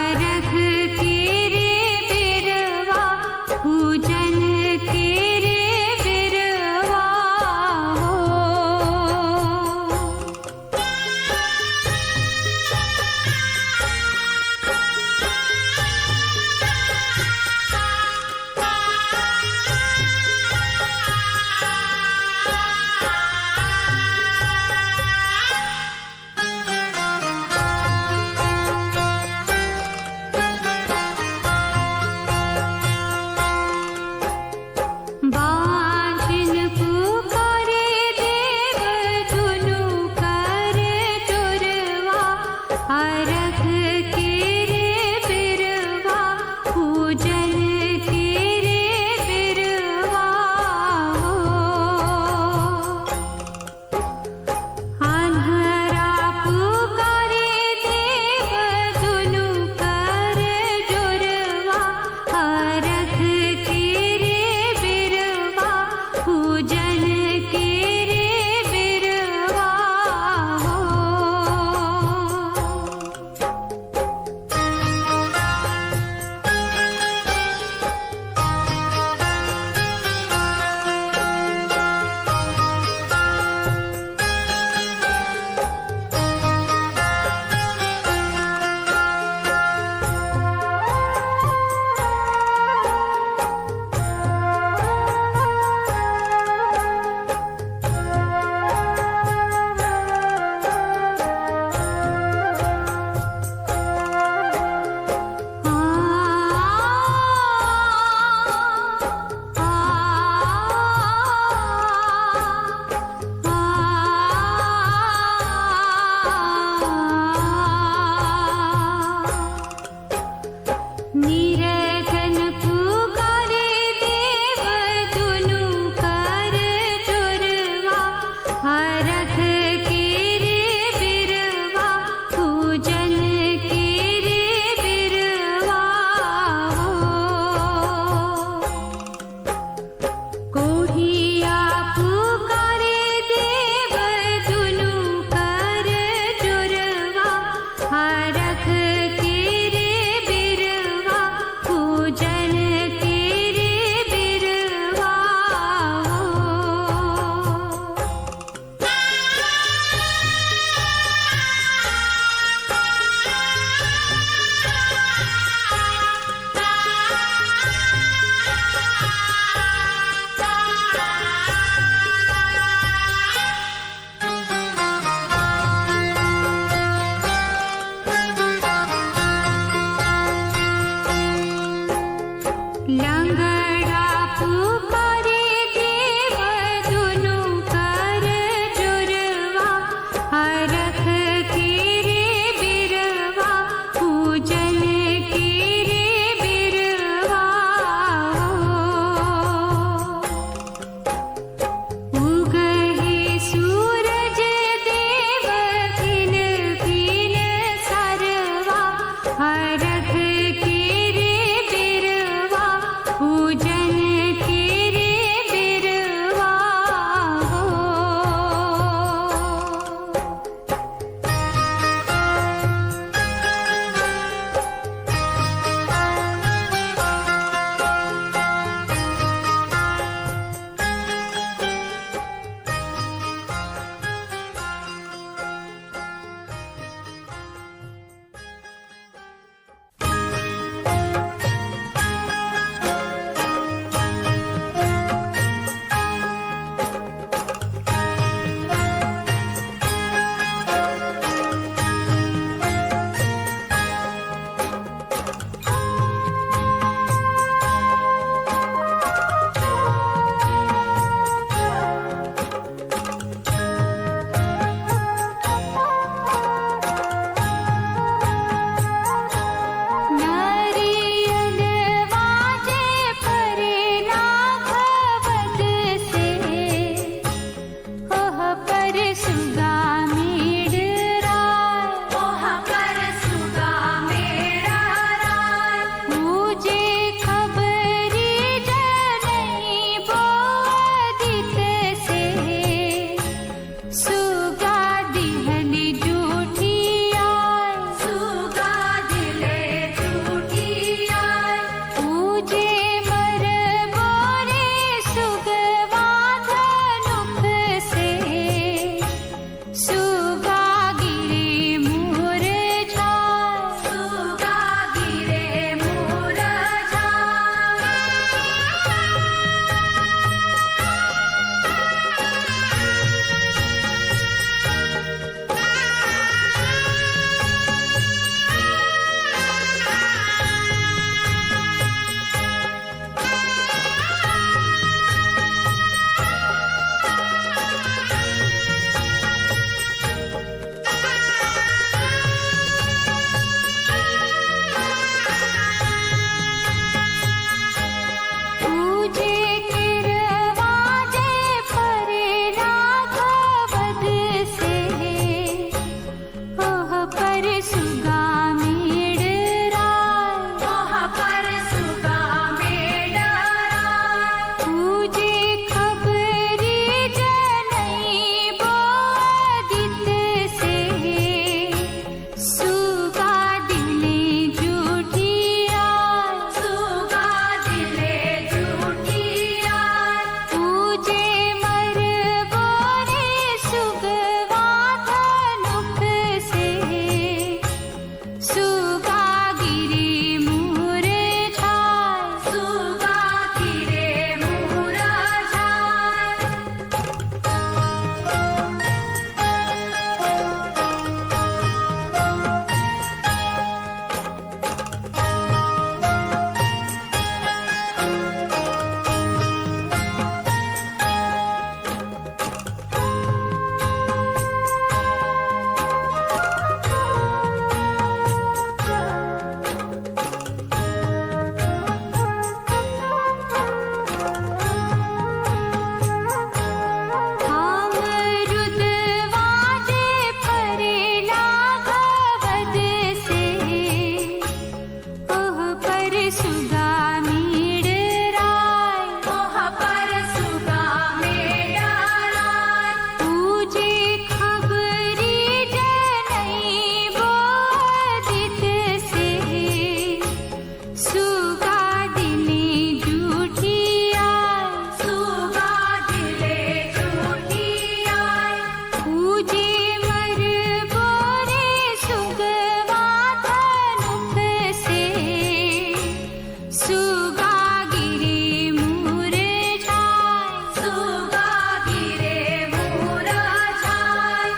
अरघ के रे बिरवा पूजन के रे बिरवा हो। बाँझिन पुकारे देव दुनु कर चोरवा अरघ के रे बिरवा पूजन के रे बिरवा हो। अन्हरा पुकारे देव दुनु कर जोरवा अरघ के रे बिरवा पूजन के रे बिरवा हो। निरधन पुकारे देव दुनु कर चोरवा अरघ के रे बिरवा पूजन के रे बिरवा हो। कोहिया पुकारे देव दुनु कर चोरवा अरघ के रे बिरवा पूजन के रे बिरवा हो। लंगड़ा पुकारे देव दुनु कर चोरवा अरघ के रे बिरवा पूजन के रे बिरवा हो। उगहे सूरज देव भिन भिन सरवा अरघ के रे बिरवा पूजन पर सुगा मेड़ राय, ओह पर सुगा मेड़ा राय। पूजे खबरी जनई बोदित से, सुगा दिले जूठिया, सुगा दिले जूठिया। पूजे मर बोरे सुगवा धनुख से, सुगा गिरे मूर जाय, सुगा गिरे मूर जाय।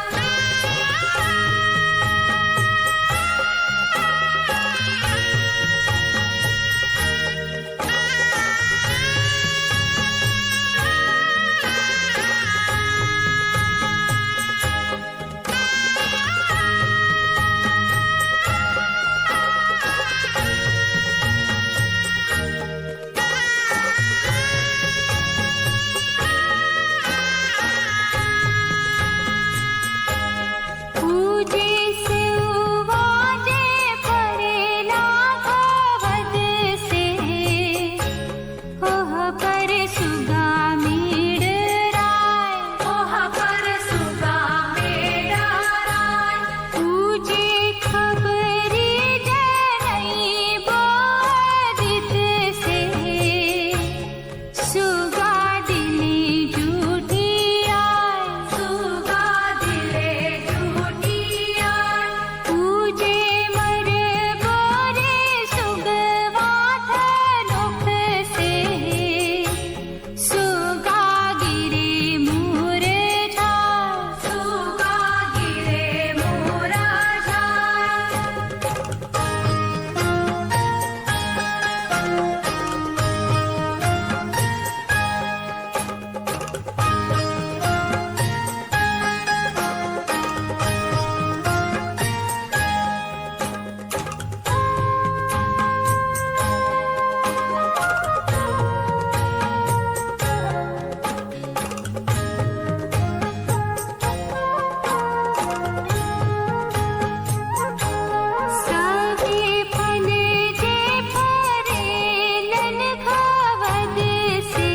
पूजे सिवाजे परेला भवद से, ओह पर सुगा मेड़ राय, ओह पर सुगा मेड़ा राय। पूजे खबरी जनई बोदित से, सुगा दिले जूठिया, सुगा दिले जूठिया। पूजे मर बोरे सुगवा धनुख से, सुगा गिरे मूर जाय, सुगा गिरे मूर जाय। सभी फल जे फरेलन खवद से,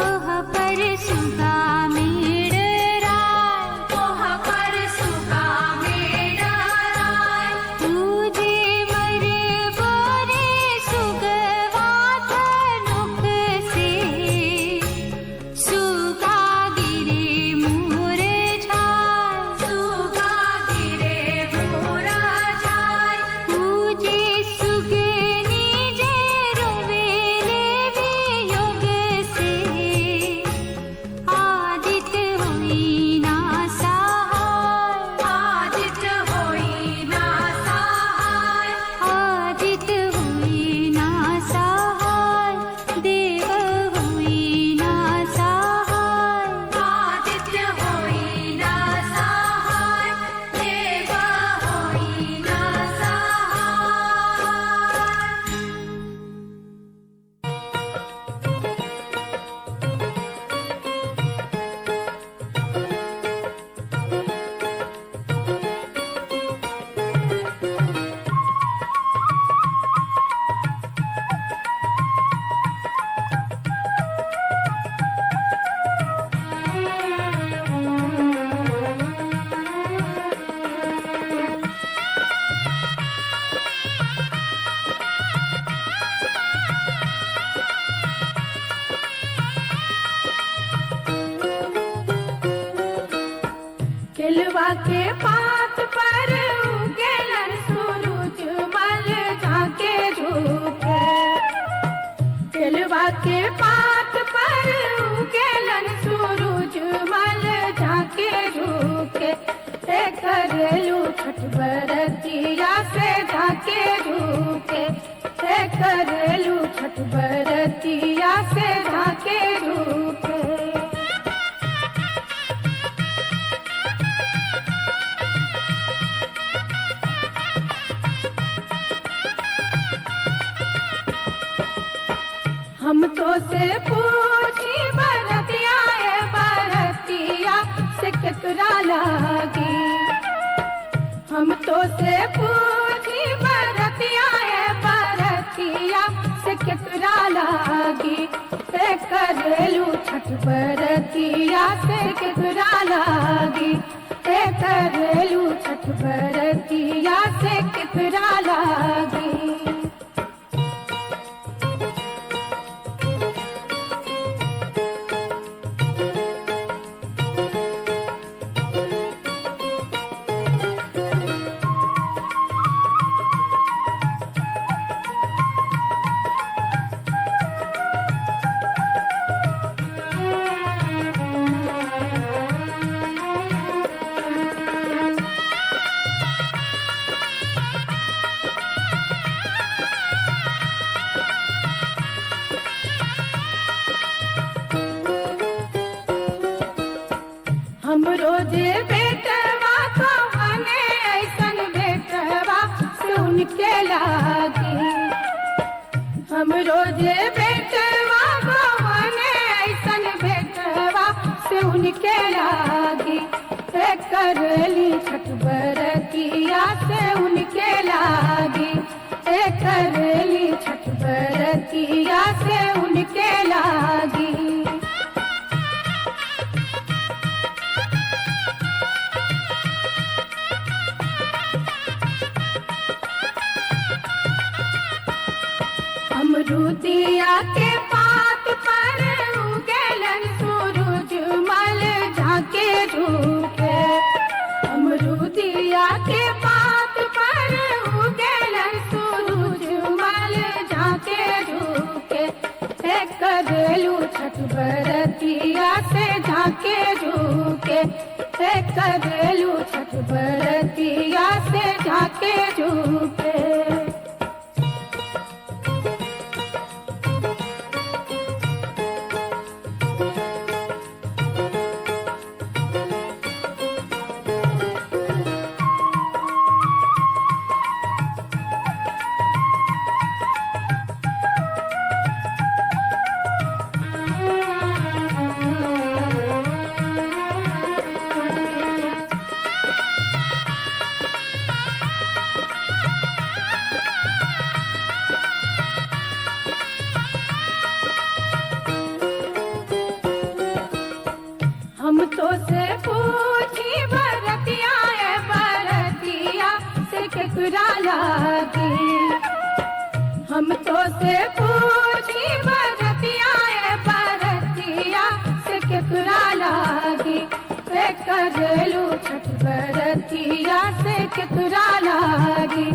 ओह पर सुगा मेड़ राय, ओह पर सुगा मेड़ा राय। पूजे मर बोरे सुगवा धनुख से, सुगा गिरे मूर जाय, सुगा गिरे मूर जाय। पूजे सुगनी जे रोवेले वियोग से, आदित हुई ना सहाय, आदित होई ना सहाय। आदित हुई ना सहाय, देव हुई ना सहाय। आदित्य होई ना सहाय, देव होई ना सहाय। केलवा के पात पर उगेलन सूरज मल जाके झूठे। केलवा के पात पर उगेलन सूरज मल जाके झूठे। ते करेलू छठ बरतिया से जाके झूठे। ते करेलू छठ बरतिया से जाके झूठे। हम तो से पूछी बरतिया ए बरतिया से केतरा लागी। हम तो से पूछी बरतिया ए बरतिया से केकरा लागी, ए करेलू छठ बरतिया से केकरा लागी। हम रोजे बेटवा कवने ऐसन बेटवा से उनके लागी, हम रोजे बेटवा कवने ऐसन बेटवा से उनके लागी, ए करली छठ बरतिया से उनके लागी, ए करली छठ बरतिया से उनके लागी। अमरुदिया के पात पर उगेलन सूरज मल झाके झूके, अमरुदिया के पात पर उगेलन सूरज मल झाके झूके, ए करेलू छठ बरतिया से झाके झूके, ए करेलू छठ बरतिया से झाके झूके। हम तो से पूछी बरतिया ए बरतिया से केकरा लागी, हम तो से पूछी बरतिया ए बरतिया से केकरा लागी, ए करेलू छठ बरतिया से केकरा लागी,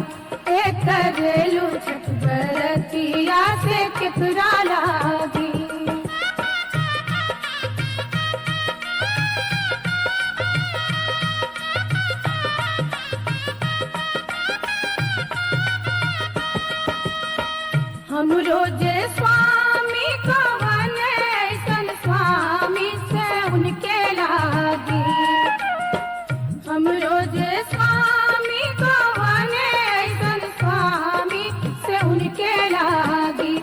ए करेलू छठ बरतिया से केकरा लागी। हम रोजे स्वामी कवन ऐसन स्वामी से उनके लागी, हम रोजे स्वामी कवन ऐसन स्वामी से उनके लागी,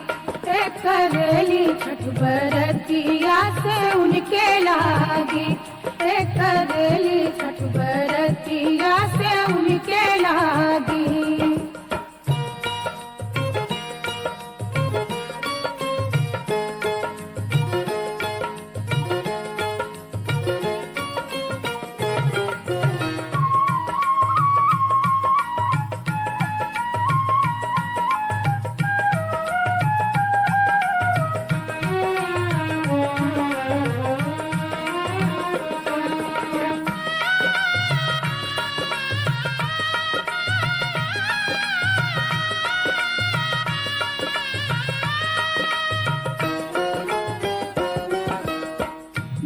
ए करेली छठ बरतिया से उनके लागी, ए करेली छठ बरतिया से उनके लागी।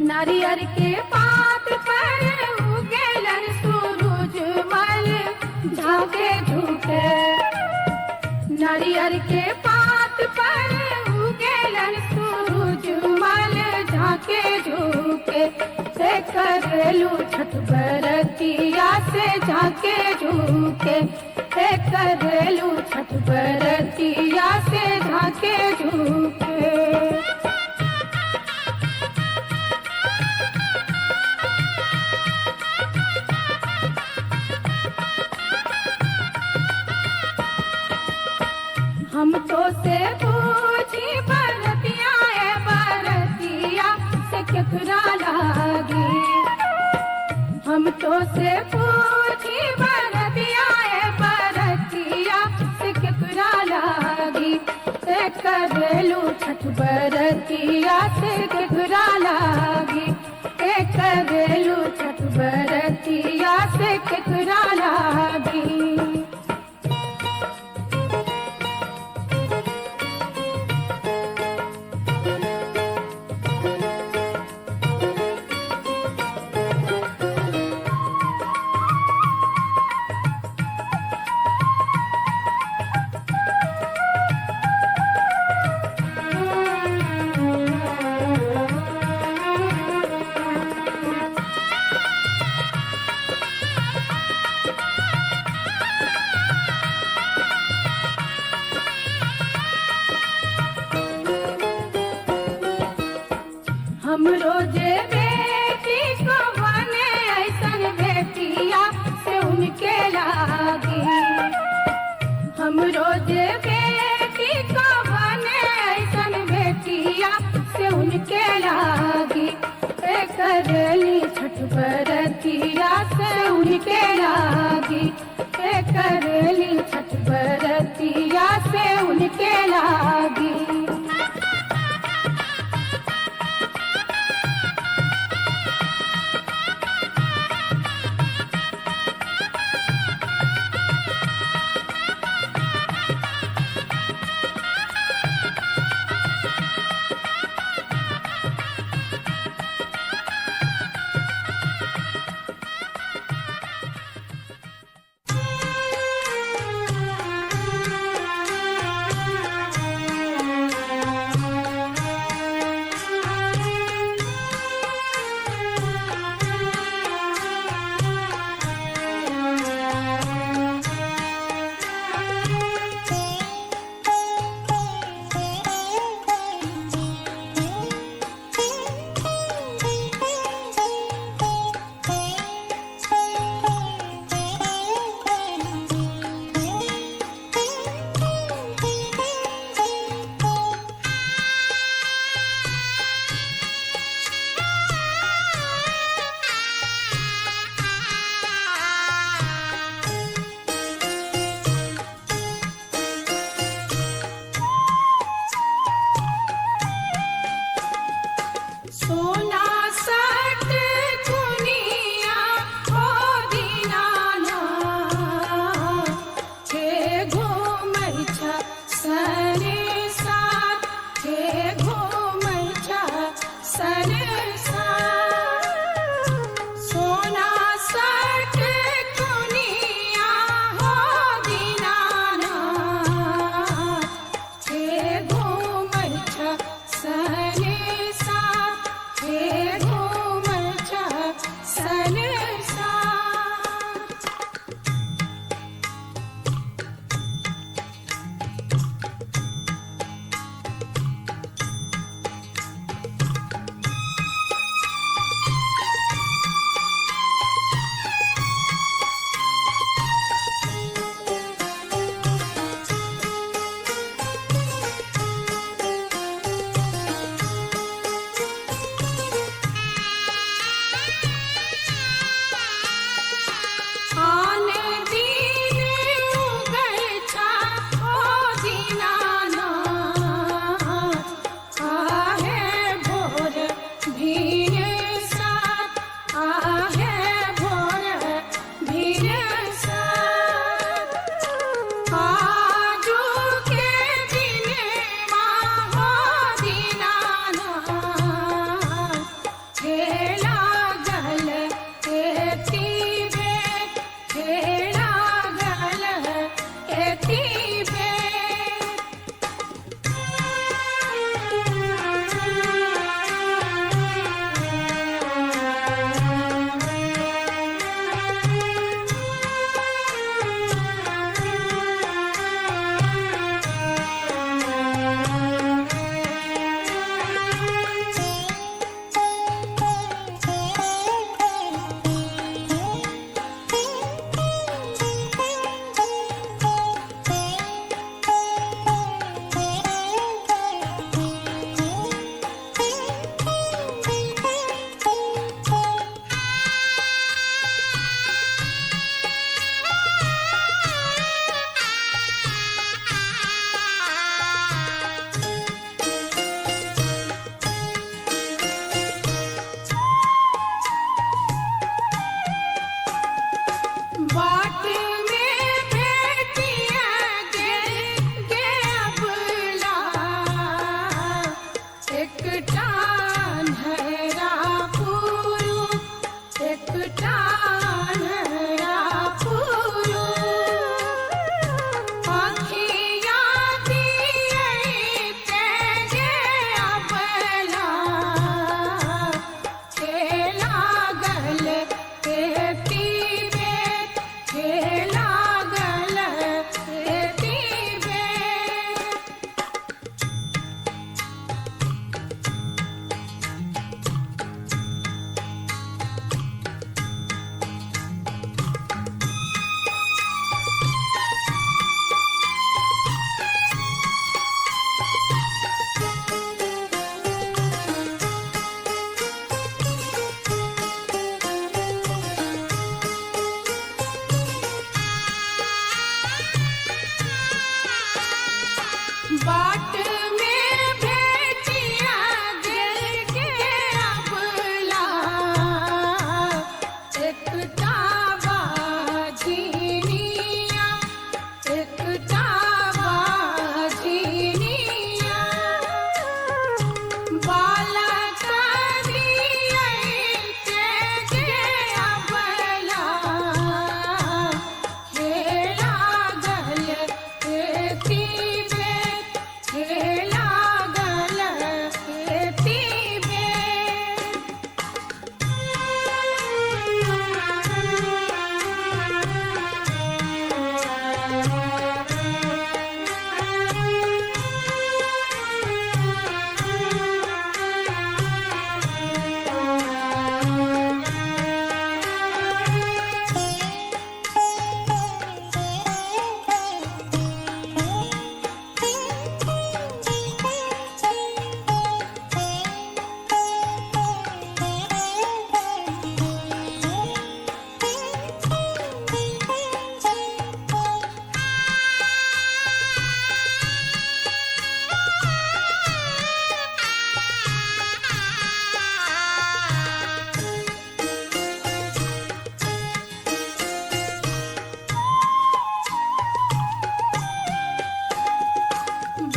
नारियर के पात पर उगेलन सूरज मल झाके झूके, नारियर के पात पर उगेलन सूरज मल झाके झूके, से करेलू छठ बरतिया से झाके झूके, से करेलू छठ बरतिया से झाके झूके। हम तो से पूछी बरतिया ए बरतिया से केकरा लागी। हम तो से पूछी बरतिया ए बरतिया से केकरा लागी। ए करेलू छठ बरतिया से केकरा लागी। ए करेलू छठ बरतिया से केकरा लागी। हम रोजे बेटी को बने ऐसन बेटिया से उनके लागी। हम रोजे बेटी को बने ऐसन बेटिया से उनके लागी। ए करली छठ बरतिया से उनके लागी। ए करली छठ बरतिया से उनके लागी। बाट में भेटिया गेल के अबला, एकटा बाझिनिया, एकटा बाझिनिया। बालक दियैते गे अबला, हे लागल एती बेर, हे लागल एती बेर।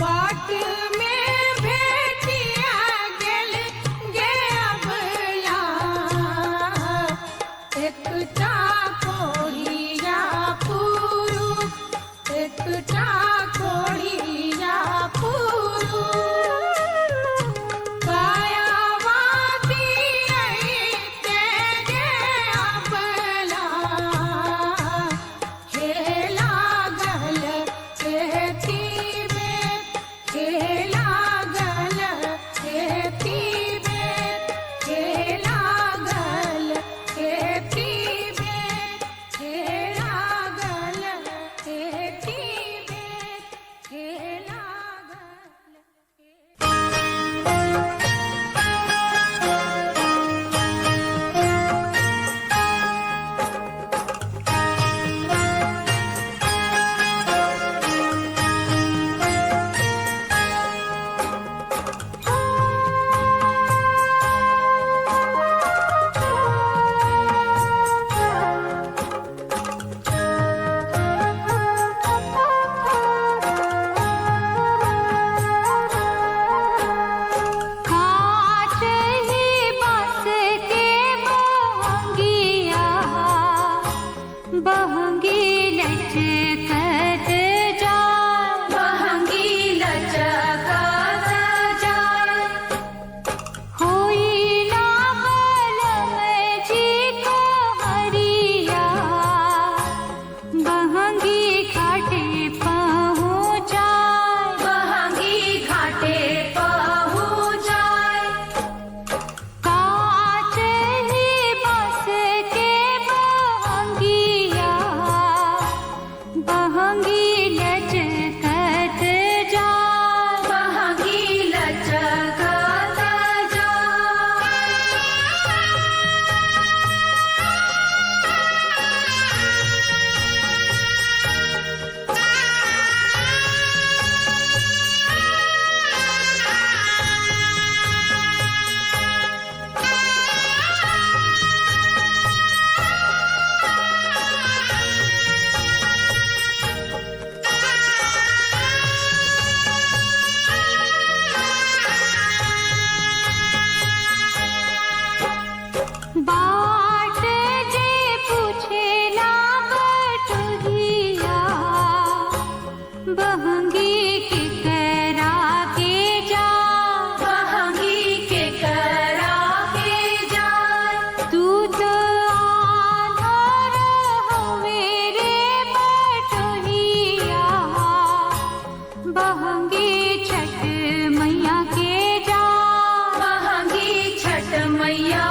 बाट में भेटिया गेल गे अबला, एकटा कोढ़िया पुरुष, एकटा कोढ़िया पुरुष। कायावा दियैते गे अबला, हे लागल एती बेर, हे लागल एती बेर, हे लागल एती बेर, हे लागल एती बेर, हे लागल। काच ही बस के बहंगिया, बहंगी लचकत जाय, बहंगी लचकत जाय। होई ना बलम जी को हरिया, बहंगी घाटे पहुँचाय। बहंगी घाटे पहुँचाय। काच ही बस के बहंगिया, बहंगी लचकत जाय। बहंगी लचकत जाय। बाट जे पूछेला बटोहिया, बहंगी के करा के जा, बहंगी के करा के जाय। तू तो आधार हो मेरे बटोहिया, बहंगी छठ मैया के जा। बहंगी छठ मैया